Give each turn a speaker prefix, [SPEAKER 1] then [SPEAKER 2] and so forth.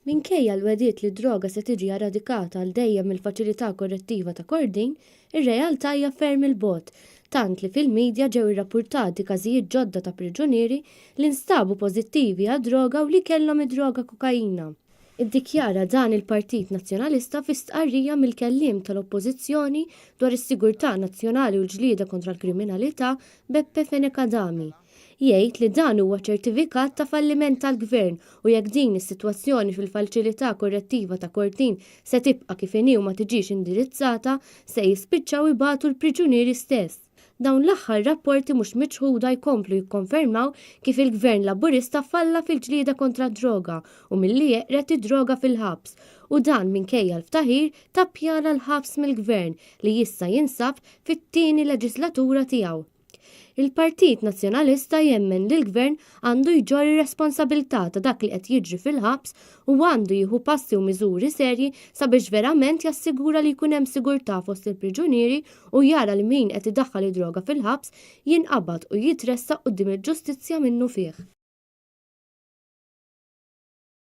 [SPEAKER 1] Minkejja l-wegħdiet li d-droga se tiġi eradikata għal dejjem mill-Faċilità Korrettiva ta' Kordin, ir-realtà hija ferm 'il bogħod, tant li fil-midja ġew irrappurtati każijiet ġodda ta' priġunieri li nstabu pożittivi għad-droga u li kellhom id-droga kokaina. Iddikjara dan il-Partit Nazzjonalista fi stqarrija mill-kelliem tal-Oppożizzjoni dwar is-sigurtà nazzjonali u l-ġlieda kontra l-kriminalità Beppe Fenech Adami. Jgħid li dan huwa ċertifikat ta' falliment tal-Gvern u jekk din is-sitwazzjoni fil-Falċilità Korrettiva ta' Kortin se tibqa' kif inhi u ma tiġix indirizzata, se jispiċċaw ibatu l-priġunieri stess. Dawn l-aħħar rapporti mhux miċħuda jkomplu jikkonfermaw kif il-Gvern Laburista falla fil-ġlieda kontra d-droga u milli jeqred id-droga fil-ħabs u dan minkejja l-ftaħir ta' pjan għall-ħabs mill-Gvern li issa jinsab fit-tieni leġislatura tiegħu. Il-Partit Nazzjonalista jemmen li l-Gvern għandu jġorr ir-responsabilità ta' dak li qed jiġri fil-ħabs u għandu jieħu passi u miżuri serji sabiex verament jassigura li jkun hemm sigurtà fost il-priġunieri u jara li min qed idaħħal id-droga fil-ħabs jinqabad u jitressaq quddiem il-ġustizzja minnufih.